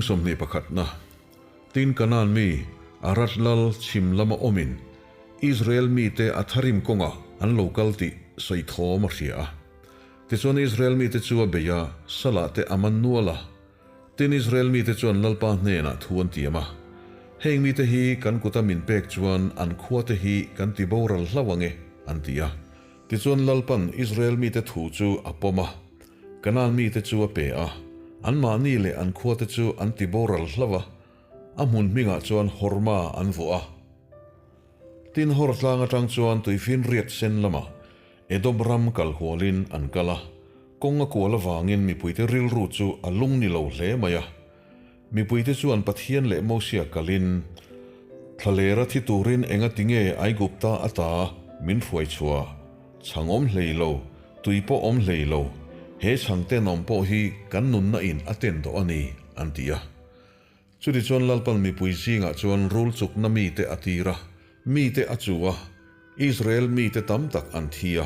21 na, Tin Kanaan mi Arad lal chhim lama awmin Israel mite Atharim kawngah an lo kal tih sawi thawm a hria a. Tichuan Israel mite chu a bei a, Salah te a man nual a. Tin Israel mite chuan Lalpa hnenah thu an tiam a, Heng mite hi kan kuta min pek chuan an khuate hi kan ti boral hlauh ang e, an ti a. Tichuan Lalpan Israel mite thu chu a pawm a, Kanaan mite chu a pe a, anmahni leh an khuate chu an ti boral hlauh a, a hmun hmingah chuan Horma an vuah a. Tin Hor tlang atang chuan tuifinriat sen lamah Edom ram kal hualin an kal a, kawng a kual avangin mipuite rilru chu a lung ni lo hle mai a. Mipuite chuan Pathian leh Mosia kalin, Thlalera thi turin enga tinge Aigupta ata min hruai chhuah? Chhang awm hlei lo, tui pawh awm hlei lo, he chhang tenawm pawh hi kan nunna in a ten tawh a ni, an ti a. Chutichuan Lalpan mipui zingah chuan rul chukna mite a tir a, mite a chu a, Israel mite tam tak an thi a.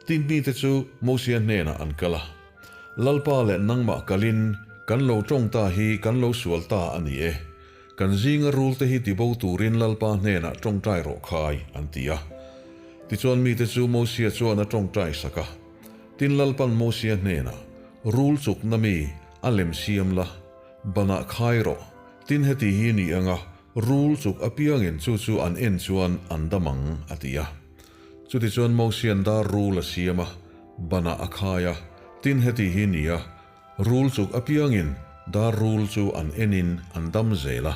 Tin mite chu Mosia hnenah an kal a, Lalpa leh nangmah kalin kan lo tawng ta hi kan lo sual ta a ni e. Kan zinga rulte hi tibo turin Lalpa hnenah tawngtai rawh khai, an ti a. Tichuan mite chu Mosia chuan a tawngtai sak a. Tin Lalpan Mosia hnenah, Rul chukna mi a lem siam la, Banah khai rawh, tin heti hi ni anga rul chuk apiangin chu chu an en chuan an dam ang, a ti a. Chutichuan Mosian dar rul a siam a, banah a khai a, tin heti hi ni a, rul chuk apiangin dar rul chu an enin an dam zel a.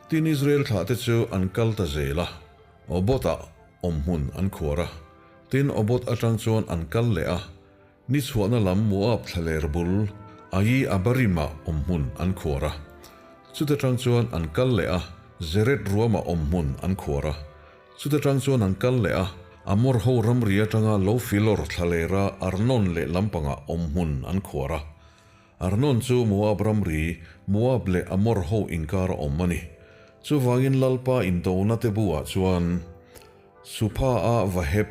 Tin Israel thlahte chu an kal ta zel a, Obot-ah awmhmun an khuar a, tin Obot atang chuan an kal leh a, Ni chhuahna lam Moab thlaler bul Ai Abarim-ah awmhmun an khuar a. Chuta tang chuan an kal leh a, Zered ruamah awmhmun an khuar a. Chuta tang chuan an kal leh a, Amor ho ramri atanga lo filawr thlalera Arnon leh lampangah awmhmun an khuar a. Arnon chu Moab ramri, Moab leh Amor ho inkara awm a ni. Chuvangin Lalpa indona te buah chuan Supha-a Vaheb,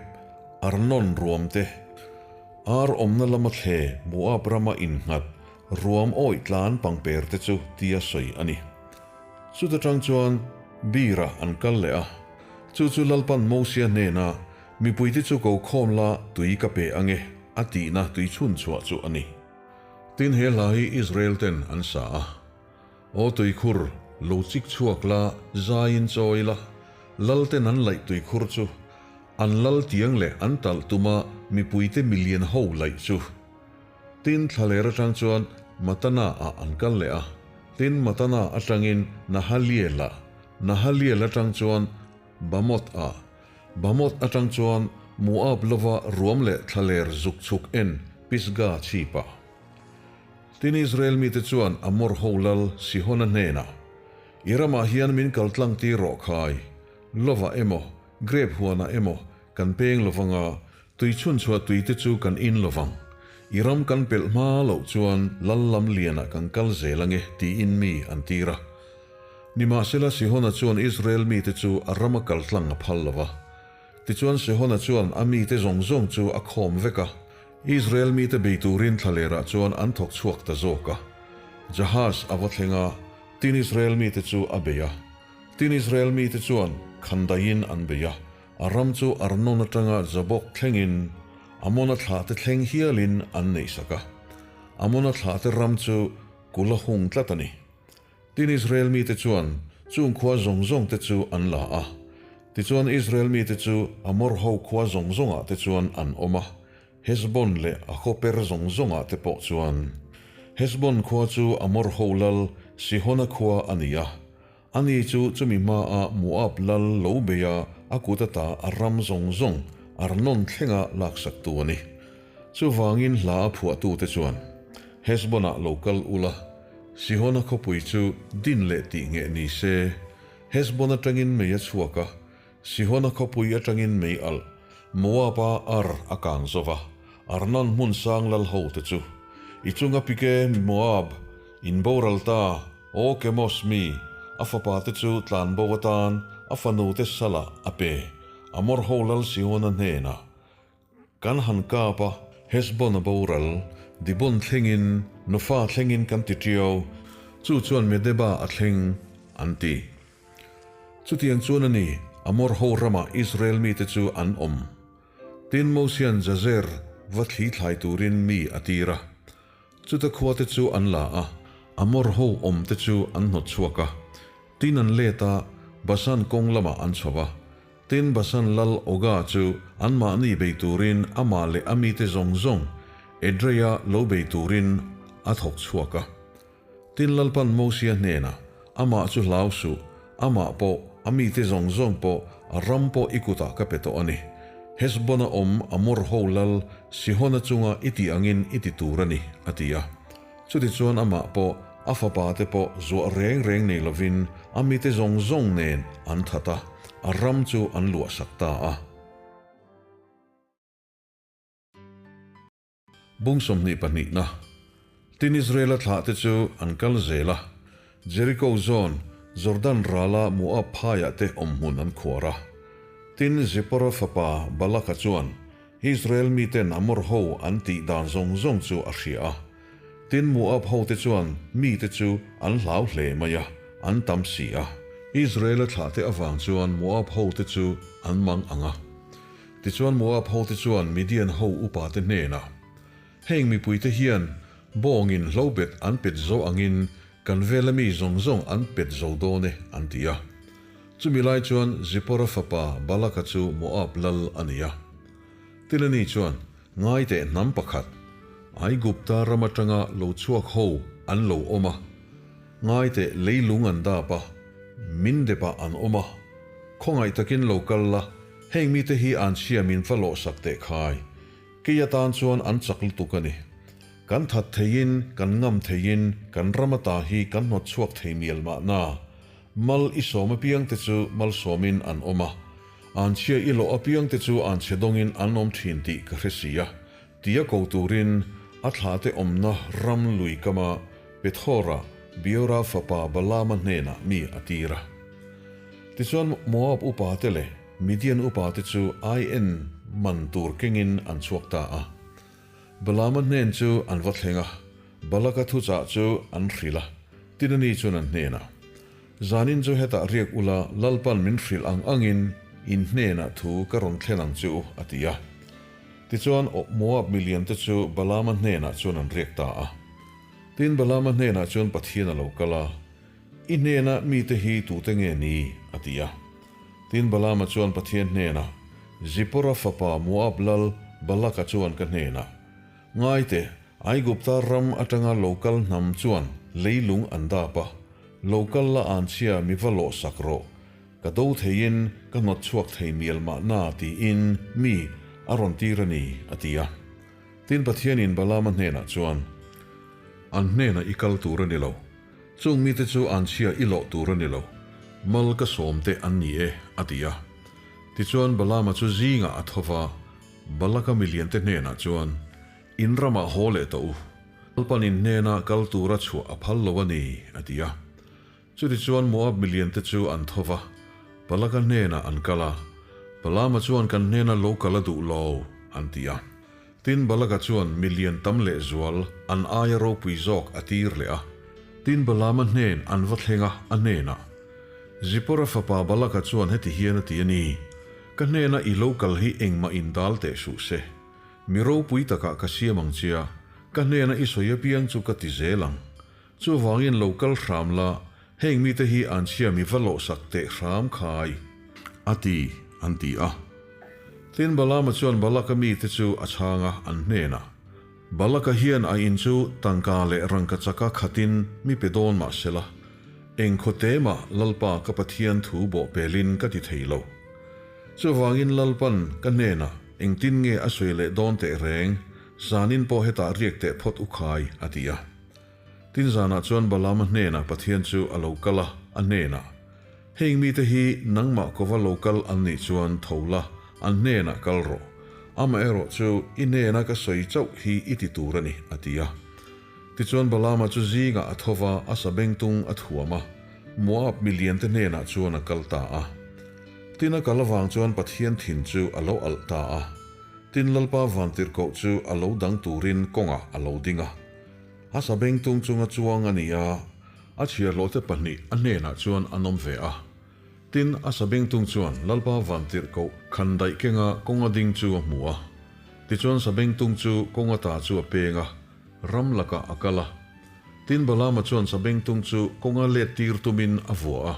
Arnon ruam te, Ar awmna lama thle Moab rama innghat ruam awih tlan pangper te chu tia sawi a ni. Chuta tang chuan Beer-a an kal leh a, chu chu Lalpan Mosia hnena mipuite chu ko khawm la tui ka pe ange a tihna tui chhun chhuah chu a ni. Tin he hla hi Israel ten an sa a. Aw tuikhur, lo chik chhuak la, zaiin chawi la, lal ten an laih tuikhur chu, an lal tiang leh an talh tuma mipuite milian ho laih chu. Tin thlaler atang chuan Matana ah an kal leh a, tin Matana atangin Nahaliel ah, Nahaliel atang chuan Bamoth ah, Bamoth atang chuan Moab lova ruam leh thlaler zuk chhuk en Pisgah chhipah. Tin Israel mite chuan Amor ho lal Sihona hnenah, I ramah hian min kal tlang tir rawh khai, lovah emaw, grep huanah emaw kan peng lo vanga, tui chhunchhuah tuite chu kan in lo vang. I ram kan pelh hma loh chuan lal lam lianah kan kal zel ange, tiin mi an tir a. Nimahsela Sihona chuan Israel mite chu a rama kal tlang a phal lo va. Tichuan Sihona chuan a mite zawng zawng chu a khawm vek a, Israel mite bei turin thlalerah chuan an thawk chhuak ta zawk a. Jahaz a va thleng a, tin Israel mite chu a bei a. Tin Israel mite chuan khandaiin an bei a, a ram chu Arnon atanga Jabok thlengin, Amona thlahte thleng hialin an neihsak a. Amona thlahte ram chu kul a hung tlat a ni. Tin Israel mite chuan chung khua zawng zawng te chu an la a. Tichuan Israel mite chu Amor ho khua zawng zawngah te chuan an awm a, Heshbon leh a khawper zawng zawngah te pawh chuan. Heshbon khua chu Amor ho lal Sihona khua a ni a. Ani chu chumi hmaah Moab lal lo beia a kut ata a ram zawng zawng Arnon thlenga laksaktu a ni. Chuvangin hla a phuahtute chuan, Heshbon-ah lo kal ula, Sihona khawpui chu din leh tih ngheh ni se. Heshbon atangin mei a chhuak a, Sihona khawpui atangin mei alh, Moab-a ar a kang zo va, Arnon hmun sang lal ho te chu. I chunga pike Moab, in boral ta, aw Kemos mi, a fapa te chu tlan bo atan a fanu te salah a pe, Amor ho lal Sihona hnenah. Kan han kap a, Heshbon a boral, Dibon thlengin, Nofa thlengin kan ti ṭiau. Chu chuan Medeba a thleng, an ti. Chutiang chuan a ni, Amor ho ramah Israel mite chu an awm. Tin, Mosia'n Jazer va thli thlai turin mi a tir a. Chuta khuate chu an la a, Amor ho awmte chu an hnawt chhuak a. Tin, an let a, Basan kawng lamah an chho va. Tin, Basan lal Oga chu anmahni bei turin amah leh a mite zawng zawng Edreia lo bei turin a thawk chhuak a. Tin, Lalpan Mosia hnenah, Amah chu hlau suh, amah pawh, a mite zawng zawng pawh, a ram pawh i kutah ka pe tawh a ni. Heshbon-a awm Amor ho lal Sihona chunga i tih angin i ti tur a ni, a ti a. Chutichuan amah pawh, a fapa te pawh zuah reng reng nei lovin a mite zawng zawng nen an that a, a ram chu an luahsak ta a. Bung 22 na Tin Israela thlahte chu an kal zel a, Jeriko zawn, Jordan rala Moab phaiah te awmhmun an khuar a. Tin Zipporah fapa Balaka chuan Israel miten Amor ho an tih dan zawng zawng chu a hria a. Tin Moab hote chuan mite chu an hlau hle mai a, an tam si a. Israela thlahte avang chuan Moab hote chu an mang ang a. Tichuan Moab hote chuan Midian ho upate hnenah, Heng mipuite hian bawngin hlobet an pet zo angin kan vela mi zawng zawng an pet zo dawn e, an ti a. Chumi lai chuan Zipporah fapa Balaka chu Moab lal a ni a. Tilani chuan, Ngai teh hnam pakhat, Aigupta ram atanga lo chhuak ho an lo awm a. Ngai teh leilung an dap a, min depah an awm a. Khawngaih takin lo kal la, heng mite hi an chhia min va lawhsak teh khai. Kei atan chuan an chak lutuk a ni. Kan that theiin, kan ngam theiin, kan ram ata hi kan hnawt chhuak thei mial mahna. Mal i sawm apiangte chu malsawmin an awm a, anchhia i lawh apiangte chu anchhe dawngin an awm thin tih ka hre si a, tia ko turin a thlahte awmna ram lui kama Pethora, Beora fapa Balaama hnenah mi a tir a. Tichuan Moab upate leh Midian upate chu ai-en man tur kengin an chhuak ta a. Balaama hnen chu an va thleng a, Balaka thuchah chu an hrilh a, tin ani chuan an hnenah, Zanin chu hetah riak ula Lalpan min hrilh ang angin in hnenah thu ka rawn thlen ang che u, a ti a. Tichuan Moab miliante chu Balaama hnenah chuan an riak ta a. Tin Balaama hnenah chuan Pathian a lo kal a, I hnena mite hi tute nge ni? a ti a. Tin Balaama chuan Pathian hnenah, Zipporah fapa Moab lal Balaka chuan ka hnenah, Ngaite, Aigupta ram atanga lo kal hnam chuan leilung an dap a, lo kal la anchhia mi va lawhsak rawh, ka do theiin ka hnawt chhuak thei mial mahna tiin mi a rawn tir a ni, a ti a. Tin Pathianin Balaama hnenah chuan, An hnenah i kal tur a ni lo. Chung mite chu anchhia i lawh tur a ni lo, mal ka sawm te an ni e, a ti a. Tichuan Balaama chu zingah a tho va, Balaka miliante hnenah chuan, In ramah haw leh tawh u, Lalpan in hnena kal tura chhuah a phal lo a ni, a ti a. Chutichuan Moab miliante chu an tho va, Balaka hnenah an kal a, Balaama chuan kan hnena lo kal a duh lo, an ti a. Tin, Balaka chuan milian tam lehzual an aia ropui zawk a tir leh a. Tin, Balaama hnen an va thleng a, a hnenah, Zipporah fapa Balaka chuan heti hian a ti a ni, Ka hnena i lo kal hi engmah in dal teh suh se. Mi ropui takah ka siam ang che a, ka hnena i sawi apiang chu ka ti zel ang. Chuvangin lo kal hram la, heng mite hi an chhia mi va lawhsak teh hram khai, a ti, an ti a. Tin, Balaama chuan Balaka mite chu a chhang a, an hnenah, Balaka hian a in chu tangka leh rangka chaka khatin mi pe dawn mah sela, eng khaw te mah Lalpa ka Pathian thu bawh pelin ka ti thei lo. Chuvangin Lalpan ka hnenah engtin nge a sawi leh dawn teh reng, zanin pawh hetah riak teh phawt u khai, a ti a. Tin zanah chuan Balaama hnenah Pathian chu a lo kal a, a hnenah, Heng mite hi nangmah kova lo kal an nih chuan tho la, an hnenah kal rawh. Amaherawh chu i hnena ka sawi chauh hi i ti tur a ni, a ti a. Tichuan Balaama chu zingah a tho va, a sabengtung a thuam a, Moab miliante hnenah chuan a kal ta a. Tin a kal avang chuan Pathian thin chu a lo alh ta a. Tin Lalpa vantirhkoh chu a lo dang turin kawngah a lo ding a. A sabengtung chunga chuang a ni a. A chhiarhlawhte pahnih a hnenah chuan an awm ve a. Tin, a sabengtung chuan Lalpa vantirhkoh khandaih kenga kawnga ding chu a hmu a. Tichuan sabengtung chu kawnga ta chu a peng a, ram lakah a kal a. Tin, Balaama chuan sabengtung chu kawnga let tir tumin a vua a.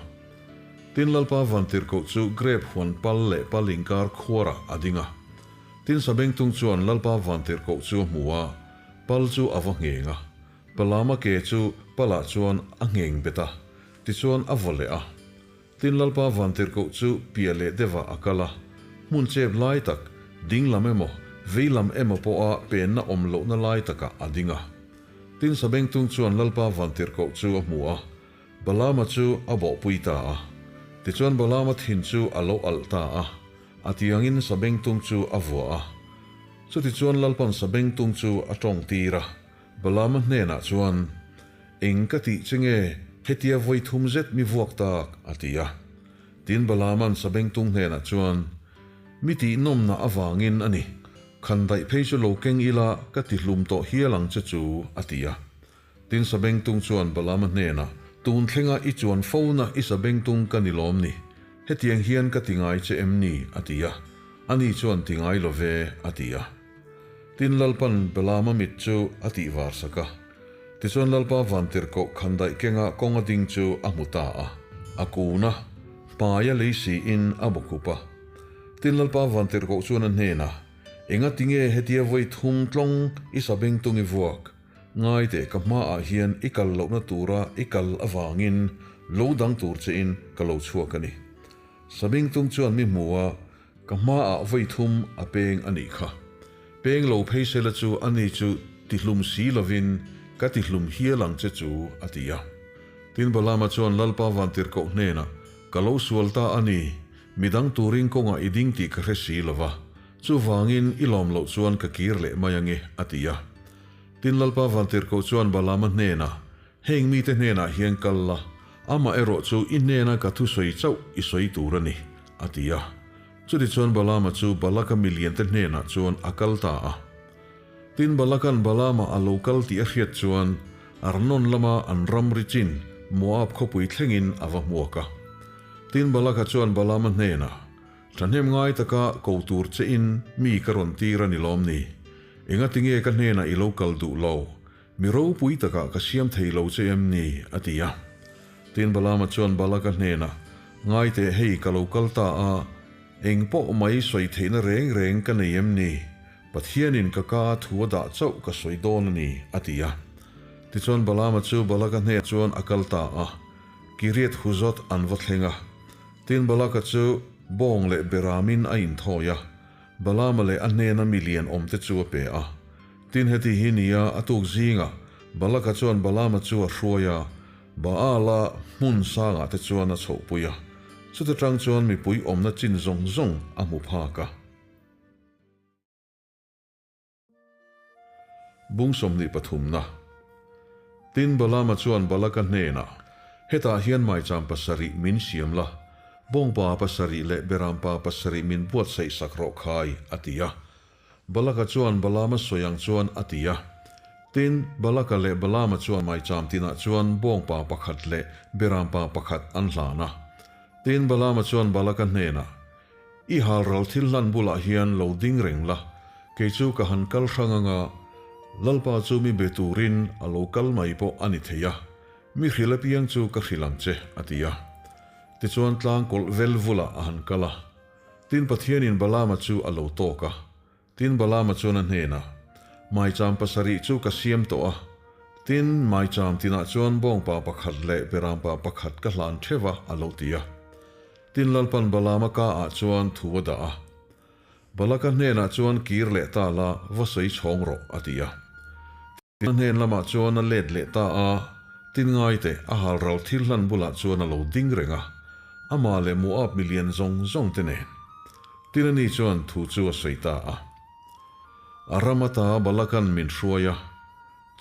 Tin, Lalpa vantirhkoh chu grep huan pal leh pal inkar khuarah a ding a. Tin, sabengtung chuan Lalpa vantirhkoh chu a hmu a, pal chu a va ngheng a. Balaama ke chu palah chuan a ngheng bet a, tichuan a vaw leh a. Tin Lalpa vantirhkoh chu piah leh deuhah a kal a, hmun chep lai tak, ding lam emaw, vei lam emaw pawha penna awm lohna lai takah a ding a. Tin Sabengtung chuan Lalpa vantirhkoh chu a hmu a, Balaama chu a bawhpui ta a. Tichuan Balaama thin chu a lo alh ta a, a tiangin Sabengtung chu a vua a. Chutichuan Lalpan Sabengtung chu a tawngtir a. Balaama hnenah chuan, Eng ka tih che nge hetia vawi thum zet mi vuak tak? a ti a. Tin Balaama'n Sabengtung hnenah chuan, Mi tih nawmna avangin a ni, khandaih phei chu lo keng ila ka ti hlum tawh hial ang che chu, a ti a. Tin Sabengtung chuan Balaama hnenah, Tun thlenga i chuan fona i Sabengtung ka ni lawm ni? Hetiang hian ka ti ngai che em ni? a ti a. Ani chuan ti ngai lo ve, a ti a. Tin Lalpan Balaama mit chu a tih var sak a. Tichuan Lalpa vantirhkoh khandaih kenga kawnga ding chu a hmu ta a. A kun a, hmaia lei siin a bawkhup a. Tin Lalpa vantirhkoh chuan a hnenah, Enga tinge hetia vawi thum tlawng i sabengtung i vuak? Ngai teh ka hmaah hian i kal lohna tura i kal avangin lo dang tur chein ka lo chhuak a ni. Sabengtung chuan mi hmu a, Ka hmaah vawi thum a peng a nih kha. Peng lo phei sela chu ani chu tihlum si lovin ka tihlum hial ang che chu, a ti a. Tin Balaama chuan Lalpa vantirhkoh hnenah, Ka lo sual ta a ni, midang turin kawngah i ding tih ka hre si lo va, chuvangin i lawm loh chuan ka kir leh mai ange, a ti a. Tin Lalpa vantirhkoh chuan Balaama hnenah, Heng mite hnenah hian kal la, amah erawh chu i hnena ka thusawi chauh i sawi tur a ni, a ti a. Chutichuan Balaama chu Balaka miliante hnenah chuan a kal ta a. Tin, Balaka'n Balaama a lo kal tih a hriat chuan Arnon lama an ramri chin Moab khawpui thlengin a va hmuak a. Tin, Balaka chuan Balaama hnenah, Thahnem ngai taka ko tur chein mi ka rawn tir a ni lawm ni? Engatinge ka hnenah i lo kal duh lo? Mi ropui takah ka siam thei lo che em ni? a ti a. Tin Balaama chuan Balaka hnenah, Ngai teh hei ka lo kal ta a, eng pawh mai sawi theihna reng reng ka nei em ni? Pathianin ka ka thu a dah chauh ka sawi dawn a ni, a ti a. Tichuan Balaama chu Balaka hnenah chuan a kal ta a, Kiriath Huzot an va thleng a. Tin Balaka chu bawng leh beramin a inthawi a, Balaama leh a hnena mi lian awmte chu a pe a. Tin heti hi nia a tuk zingah Balaka chuan Balaama chu a hruai a, Baala hmun sangah te chuan a chhohpui a, chuta tang chuan mipui awmna chin zawng zawng a hmu phak a. Bung 23na. Tin Balaama chuan Balaka hnenah, Hetah hian maicham pasarih min siam la, bawngpa pasarih leh berampa pasarih min buatsaih sak rawh khai, a ti a. Balaka chuan Balaama sawi ang chuan a ti a. Tin, Balaka leh Balaama chuan maicham tinah chuan bawngpa pakhat leh berampa pakhat an hlan a. Tin, Balaama chuan Balaka hnenah, I halral thil hlan bulah hian lo ding reng la, kei chu ka han kal hrang anga, Lalpa chu mi be turin a lo kal mai pawh a ni thei a, mi hrilh apiang chu ka hrilh ang che, a ti a. Tichuan tlang kawlh vel vulah a han kal a. Tin Pathianin Balaama chu a lo tawk a. Tin Balaama chuan a hnenah, Maicham pasarih chu ka siam tawh a. Tin, maicham tinah chuan bawngpa pakhat leh berampa pakhat ka hlan theuh a, a lo ti a. Tin Lalpan Balaama ka ah chuan thu a dah a. Balaka hnenah chuan kir leh ta la, va sawi chhawng rawh, a ti a. Tin a hnen lamah chuan a let leh ta a, tin ngai teh, a halral thil hlan bulah chuan a lo ding reng a, amah leh Moab milian zawng zawng te nen. Tin ani chuan thu chu a sawi ta a. A ram ata Balakan min hruai a,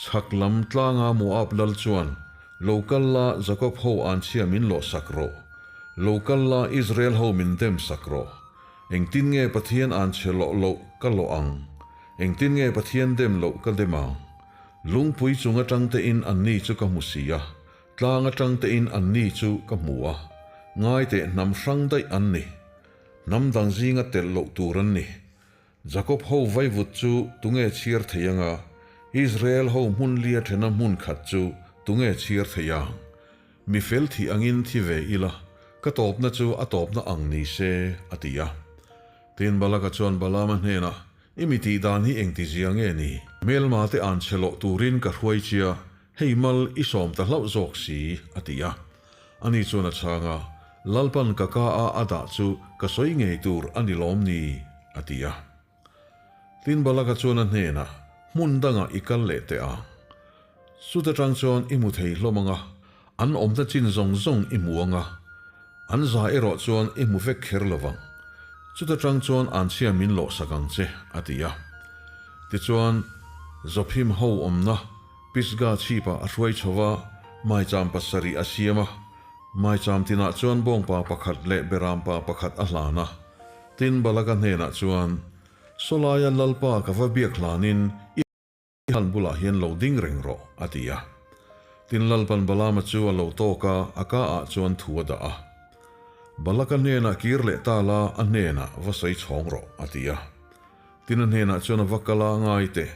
chhak lam tlanga Moab lal chuan, Lo kal la, Jakob ho anchhia min lawh sak rawh. Lo kal la, Israel ho min dem sak rawh. Engtin nge Pathian anchhe lawh loh ka lawh ang? Engtin nge Pathian dem loh ka dem ang? Lungpui chung atang te in anni chu ka hmu si a. Tlang atang tein anni chu ka hmu a, ngai teh hnam hrang daih an ni. Hnam dang zinga telh loh tur an ni. Jakob ho vaivut chu tunge chhiar thei anga, Israel ho hmun lia thena hmun khat chu tunge chhiar thei ang? Mi fel thih angin thi ve ila, ka tawpna chu a tawpna ang ni se, a ti a. Tin, Balaka chuan Balaama hnenah, I mi tih dan hi engti zia nge ni? Hmelma te an chhe loh turin ka hruai chia, hei mal i sawm ta hlauh zawk si, a ti a. Ani chuan a chhang a, Lalpan ka ka a a dah chu ka sawi ngei tur a ni lawm ni? a ti a. Tin Balaka chuan a hnenah, Hmun dangah i kal leh teh ang. Chuta tang chuan i hmu thei hlawm ang a, an awmna chin zawng zawng i hmu ang a, an za erawh chuan i hmu vek kher lo vang. Chuta tang chuan anchhia min lawhsak ang che, a ti a. Tichuan, Zophim ho awmna Pisgah chhipah a hruai chho va, maicham pasarih a siam a. Maicham tinah chuan bawngpa pakhat leh berampa pakhat a hlan a. Tin, Balaka hnenah chuan, Sawlaia Lalpa ka va biak hlanin i hlan bulah hian lo ding reng rawh, a ti a. Tin, Lalpan Balaama chu a lo tawk a, a ka ah chuan thu a dah a. Balaka hnenah kir leh ta la, a hnenah va sawi chhawng rawh, a ti a. Tin, a hnenah chuan a va kal a, ngai teh,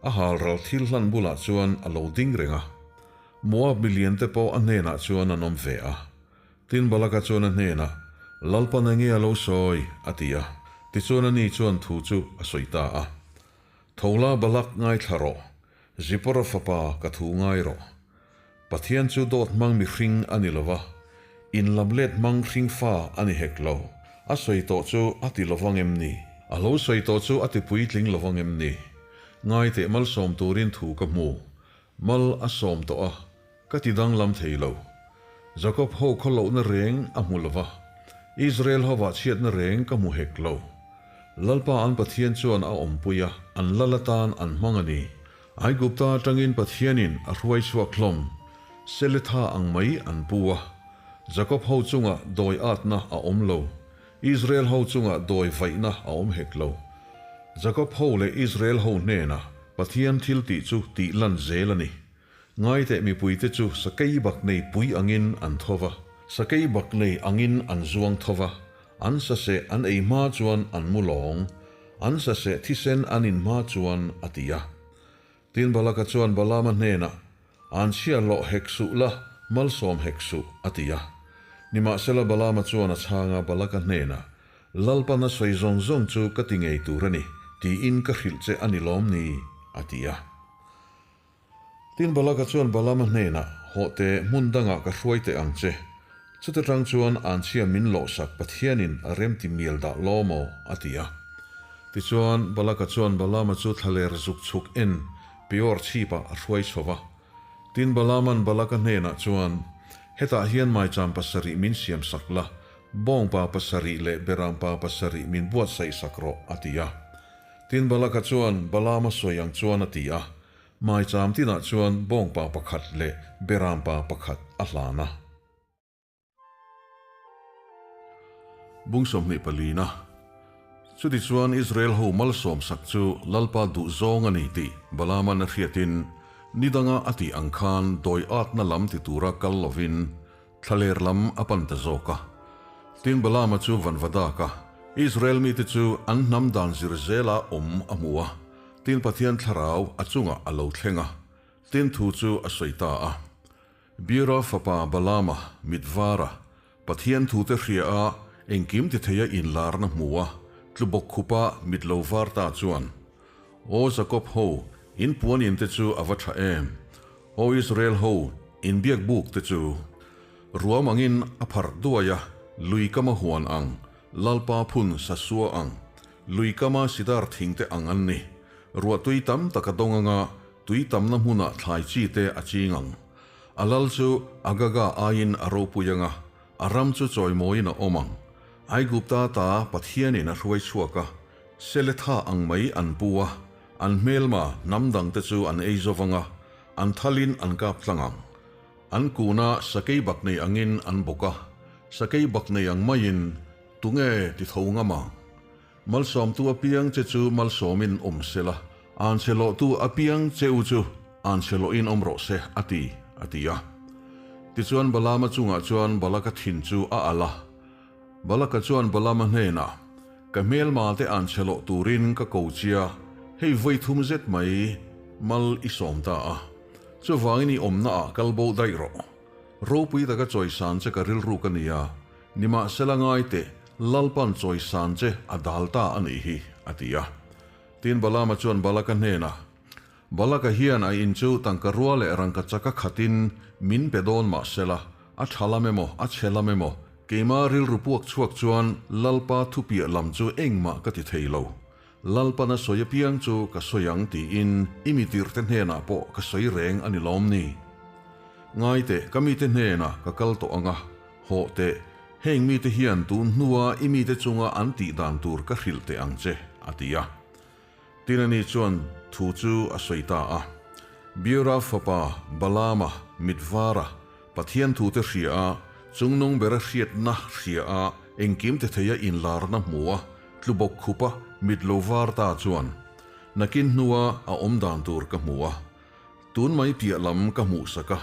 a hal ral thil hlan bulah chuan a lo ding reng a. Moab milian te pawh a hnenah chuan an awm ve a. Tin, Balaka chuan a hnenah, Lalpan enge a lo sawi? a ti a. Tichuan ani chuan thu chu a sawi ta a. Tho la Balak ngaithla rawh, Zipporah fapa ka thu ngai rawh. Pathian chu dawt hmang mihring a ni lo va, inlamlet hmang hring fa a ni hek lo. A sawi tawh chu a ti lo vang em ni? A lo sawi tawh chu a ti puitling lo vang em ni? Ngai teh malsawm turin thu ka hmu. Mal a sawm tawh a, ka ti danglam thei lo. Jakob ho khaw lohna reng a hmu lo va, Israel hovah chhiatna reng ka hmu hek lo. Lalpa an Pathian chuan a awmpui a, an lal atan an hmang a ni. Aigupta atangin Pathianin a hruai chhuak hlawm, Seletha ang mai an pu a. Jakob ho chungah dawi atna a awm lo, Israel ho chungah dawi vaihna a awm hek lo. Jakob ho leh Israel ho hnenah Pathian thil tih chu tih lan zel a ni. Ngaiteh mipuite chu sakei bak nei pui angin an tho va, sakei bak nei angin an zuang tho va, an saseh an ei hma chuan an mu lawng, an saseh thisen an in hma chuan, a ti a. Tin Balaka chuan Balaama hnenah, An chhia hlawh hek suh la, malsawm hek suh, a ti a. Nimahsela Balaama chuan a chhang a, Balaka hnenah, Lalpan a sawi zawng zawng chu ka ti ngei tur a ni, tiin ka hrilh che a ni lawm ni? a ti a. Tin Balaka chuan Balaama hnenah, Hawh teh, hmun dangah ka hruai teh ang che. Chuta tang chuan anchhia min lawhsak Pathianin a remti mial dah law maw? a ti a. Tichuan, Balaka chuan Balaama chu thlaler zuk chhuk en Peor chhipah a hruai chho va. Tin Balaaman Balaka hnenah chuan, Hetah hian maicham pasarih min siam sak la, bawngpa pasarih leh berampa pasarih min buatsaih sak rawh, a ti a. Tin Balaka chuan Balaama sawi ang chuan a ti a, Maicham tinah chuan bawngpa pakhat leh berampa pakhat a hlan a. Bung 24na. Chutichuan Israel ho malsawmsak chu Lalpa duh zawng a ni tih Balaaman a hriatin ni danga a tih ang khan dawi atna lam ti tura kal lovin Thlaler lam a pan ta zawk a. Tin Balaama chu vanvadak a, Israel mite chu an hnam dan zir zela awm a hmu a. Tin Pathian thlarau a chungah a lo thleng a, tin thu chu a sawi ta a. Beera fapa Balaama mit vara Pathian thute hria a, engkim ti theia inlarna hmu a, tlubawk khupa mit lo var ta chuan, Aw Jakob ho, in puanin te chu a va tha em! Aw Israel ho, inbiak buk te chu ruam angin a pharh duai a, lui kama huan ang, Lalpa phun sasua ang, lui kama sidar thing te ang an ni. Ruah tui tam tak a dawng anga tui tamna hmunah thlai chi te a ching ang. A lal chu Agaga aiin a ropui anga, a ram chu chawimawiin a awm ang. Aigupta ta Pathianin a hruai chhuak a, Seletha ang mai an pu a, An hmelma hnam dangte chu an ei zo vang a, an thalin an kap tlang ang. An kuna sakei bak nei angin an bawk a, sakei bak nei ang maiin tunge ti tho ngam ang? Malsawmtu apiang che chu malsawmin awm se la, an chhe lawhtu apiang che u chu an chhe lawhin awm rawh se, a ti, a ti a. Tichuan Balaama chungah chuan Balaka thin chu a alh a. Balaka chuan Balaama hnenah, Ka hmelma te an chhe loh turin ka ko chia, hei vawi thum zet mai mal i sawm ta a. Chuvangin i awmna ah kal bo daih rawh. Ropui taka chawisan che ka rilruk a nia, nimahsela ngai teh, Lalpan chawisan che a dal ta a nih hi, a ti a. Tin Balaama chuan Balaka hnenah, Balaka hian a in chu tangka rua leh rangka chaka khatin min pe dawn mah sela, a tha lam emaw, a chhe lam emaw, keima rilru puak chhuak chuan Lalpa thupiah lam chu engmah ka ti thei lo. Lalpan a sawi apiang chu ka sawi ang tiin i mi tirhte hnenah pawh ka sawi reng a ni lawm ni? Ngai teh, ka mite hnenah ka kal tawh ang a, hawh teh, heng mite hian tun hnua i mite chunga an tih dan tur ka hrilh teh ang che, a ti a. Tin ani chuan thu chu a sawi ta a. Beora fapa Balaama mitvara Pathian thute hria a, chungnung bera hriatna hria a, engkim ti theia inlarna hmu a, tlu bawk khupa mit lo var ta chuan nakin hnua a awm dan tur ka hmu a. Tun mai piah lam ka hmuhsak a,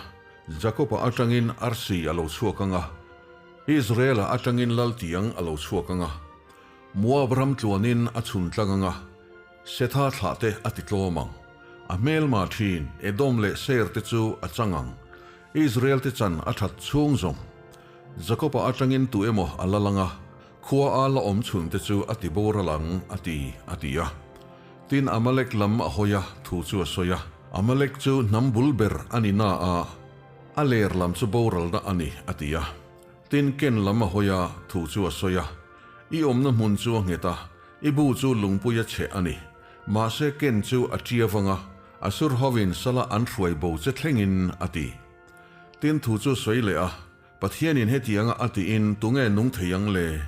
Jakob-a atangin arsi a lo chhuak ang a, Israel-a atangin laltiang a lo chhuak ang a. Moab ram tluanin a chhun tlang ang a, Setha thlah te a ti tlawm ang. A hmelma thin Edom leh Seir te chu a chang ang. Israel te chan a that chhung zawng. Jakob-a atangin tu emaw a la lang a, khua a la awm chhun te chu a ti boral ang, a ti, a ti a. Tin, Amalek lam a hawi a, thu chu a sawi a. Amalek chu hnam bul ber a ni na a, a ler lam chu boralna a ni, a ti a. Tin, Ken lam a hawi a, thu chu a sawi a. I awmna hmun chu a nghet a, i bu chu lungpui a cheh a ni. Mahse Ken chu a tia vang a, a sur hovin sala an hruai bo che thlengin a ti. Tin thu chu sawi leh a, Pathianin hetianga a tiin tunge nung thei ang le?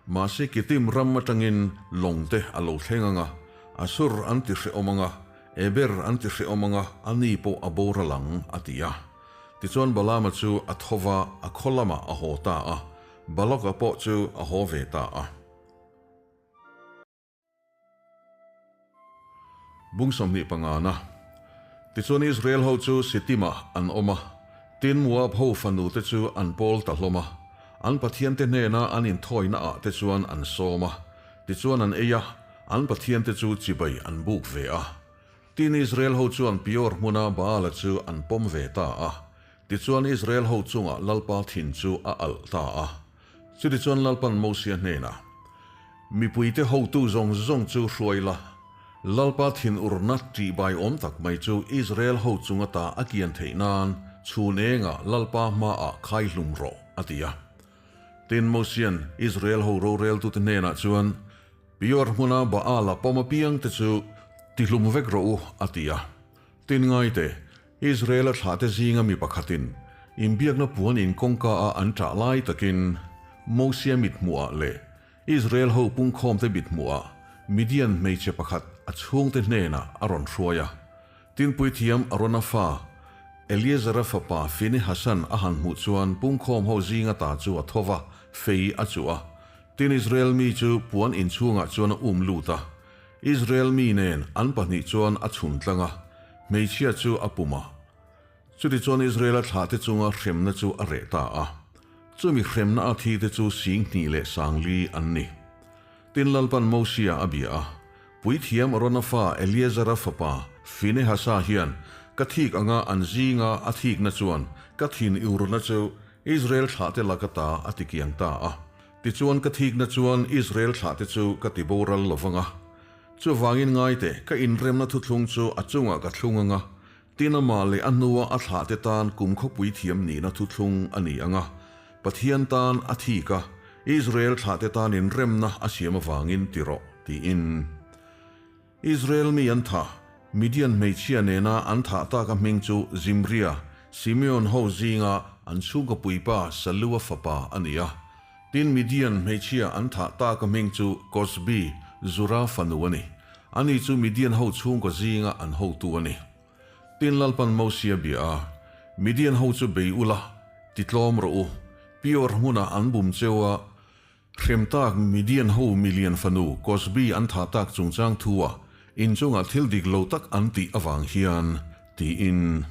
Mahse Kitim ram atangin lawng te a lo thleng ang a, a sur an ti hrehawm ang a, Eber an ti hrehawm ang a, a ni pawh a boral ang, a ti a. Tichuan Balaama chu a tho va, a khaw lamah a haw ta a. Balak-a pawh chu a haw ve ta a. Bung 25na. Tichuan Israel ho chu Sittim-ah an awm a, tin Moab ho fanu te chu an pawl ta hlawm a, an pathiante hnena an inthawina ah te chuan an sawm a, tichuan an ei a, an pathiante chu chibai an buk ve a. Tin Israel ho chuan Peor hmuna Baala chu an pawm ve ta a, Tichuan Israel ho chungah Lalpa thin chu a alh ta a. Chutichuan Lalpan Mosia hnenah, Mipuite hotu zawng zawng chu hruai la, Lalpa thin urna tihbai awm tak mai chu Israel ho chung ata a kian theih nan chhun engah Lalpa hmaah khai hlum rawh, a ti a. Tin, Mosia'n Israel ho roreltute hnenah chuan, Peor hmuna Baala pawm apiangte chu tihlum vek rawh u, a ti a. Tin ngaite, Israel-a thlahte zinga mi pakhatin inbiakna puan in kawngka-a an ṭah lai takin Mosia mithmuhah leh Israel ho pungkhawmte mithmuhah Midian hmeichhe pakhat a chhungte hnenah a rawn hruai a. Tin puithiam Arona fa Eleazara fapa Finehasan a han hmuh chuan pungkhawm ho zinga ta chu a tho va, fei a chuh a. Tin Israel mi chu puan inchhungah chuan a um lut a. Israel mi nen an pahnih chuan a chhun tlang a, hmeichhia chu a pum a. Chutichuan Israela thlahte chunga hremna chu a reh ta a. Chumi hremna a thite chu 20,000 leh 4000 an ni. Tin Lalpan Mosia a bia a, Puithiam Arona fa Eleazara fapa Finehasa hian ka thik anga an zinga a thikna chuan ka thin iurna chu Israel thlahte laka ta a tikiang ta a. Tichuan ka thikna chuan Israel thlahte chu ka ti boral lo vang a. Chuvangin ngai teh, ka inremna thuthlung chu a chungah ka thlung ang a, tin amah leh a hnua a thlahte tan kum khawpui thiam nihna thuthlung a ni ang a, Pathian tan a thik a, Israel thlahte tan inremna a siam avangin ti rawh, tiin. Israel mi an thah, Midian hmeichhia nena an thah taka hming chu Zimria, Simeon ho zinga an chhungkaw puipa Salua fapa a ni a. Tin Midian hmeichhia an thah taka hming chu Kosbi, Zura fanu a ni. Ani chu Midian ho chhungkaw zinga an hotu a ni. Tin Lalpan Mosia bia a, Midian ho chu bei ula, titlawm rawh u, Peor hmunah an bum cheu a, Hrem tak Midian ho milian fanu Kosbi an thah tak chungchang thu a inchungah thil dik lo tak an tih avang hian, tiin.